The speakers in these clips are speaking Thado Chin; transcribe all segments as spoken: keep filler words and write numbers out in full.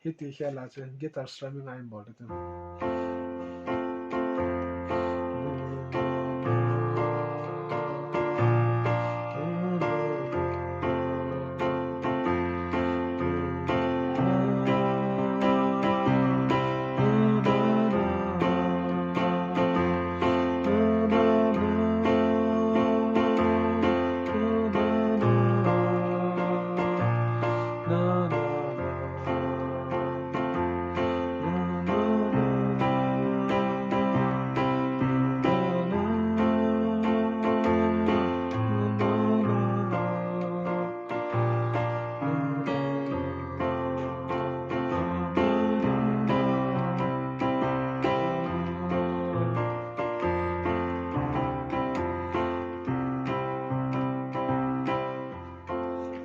Hiti khel a chu guitar strumming a hin bol ding.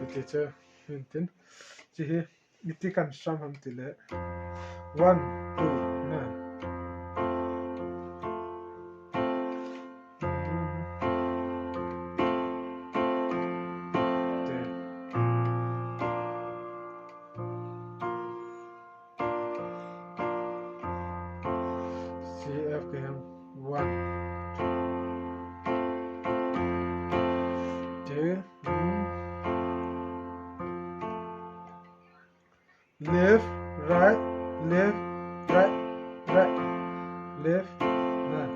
Hiti chu, hintin. Hiche hi, iti kan strum ham tile. One, two, na. Te. C F kei ham. One. Te. Left, right, left, right, right, left, right.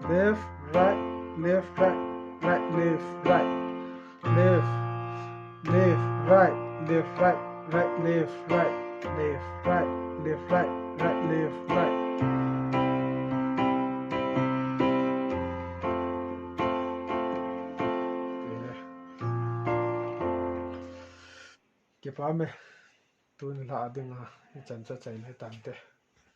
Left, right, left, right, right, left, right. Left, left, right, left, right, right, left, right, left, right, left, right, right, left, right. Kipa me, tun la dinga, ichan cha chai le tante.